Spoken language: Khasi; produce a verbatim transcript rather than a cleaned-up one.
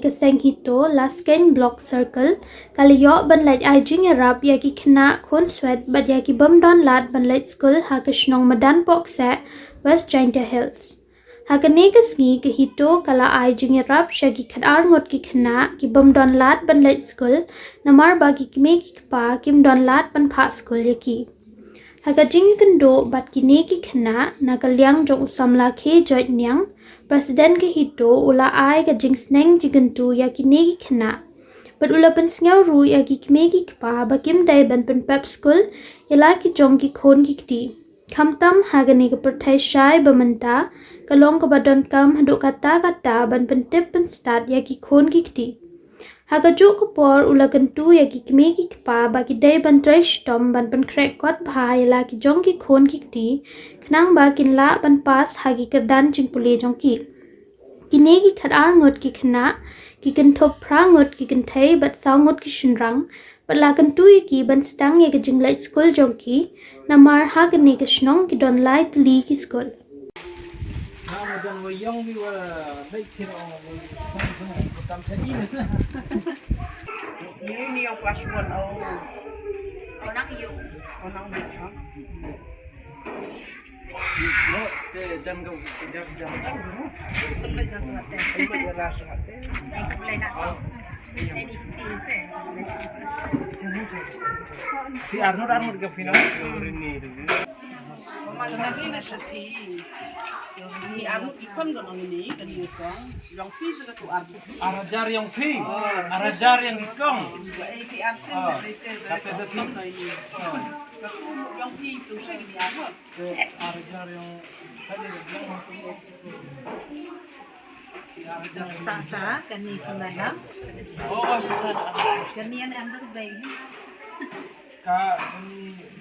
ka seng HITO Laskeiñ Block Circle ka la ïoh ban leit ai jingïarap ïa ki khynnah khun swet bad ïa ki bym don lad ban leit skul ha ka shnong Madan Pohkseh, West Jaintia Hills. Ha kane ka sngi ka HITO ka la ai jingïarap sha ki khatar ngut ki khynnah ki bym don lad ban leit skul namar ba ki kmie ki kpa kim don lad ban phah skul ïa ki. Ha ka jingïakynduh bad kine ki khynnah na ka liang jong u samla K Joit Niang, President ka HITO u la ai ka jingsneng jingkyntu ïa kine ki khynnah. Bad u la pynsngew ruh ïa ki kmie ki kpa ba kim dei ban pynpep skul ïa la ki jong ki khun ki kti. Khamtam ha kane ka pyrthei shai ba mynta ka long kaba donkam haduh katta katta ban pyntip pynstad ïa ki khun ki kti. Ha kajuh ka por u la kyntu ïa ki kmie ki kpa ba ki dei ban trei shitom ban pynkhreh kot bha ïa la ki jong ki khun ki kti khnang ba kin lah ban pass ha ki kyrdan jingpule jong ki. Kine ki khatar ngut ki khynnah ki kynthup phra ngut ki kynthei bad saw ngut ki shynrang bad la kyntu ïa ki ban sdang ïa ka jingleit skul jong ki namar ha kane ka shnong ki don lai tylli ki skul. Ar hajar ïong phi. Ar hajar ïong ki kong. Ar hajar ïong. Sa sa kani semalam. Kani yang ambil bayi. Ka kani.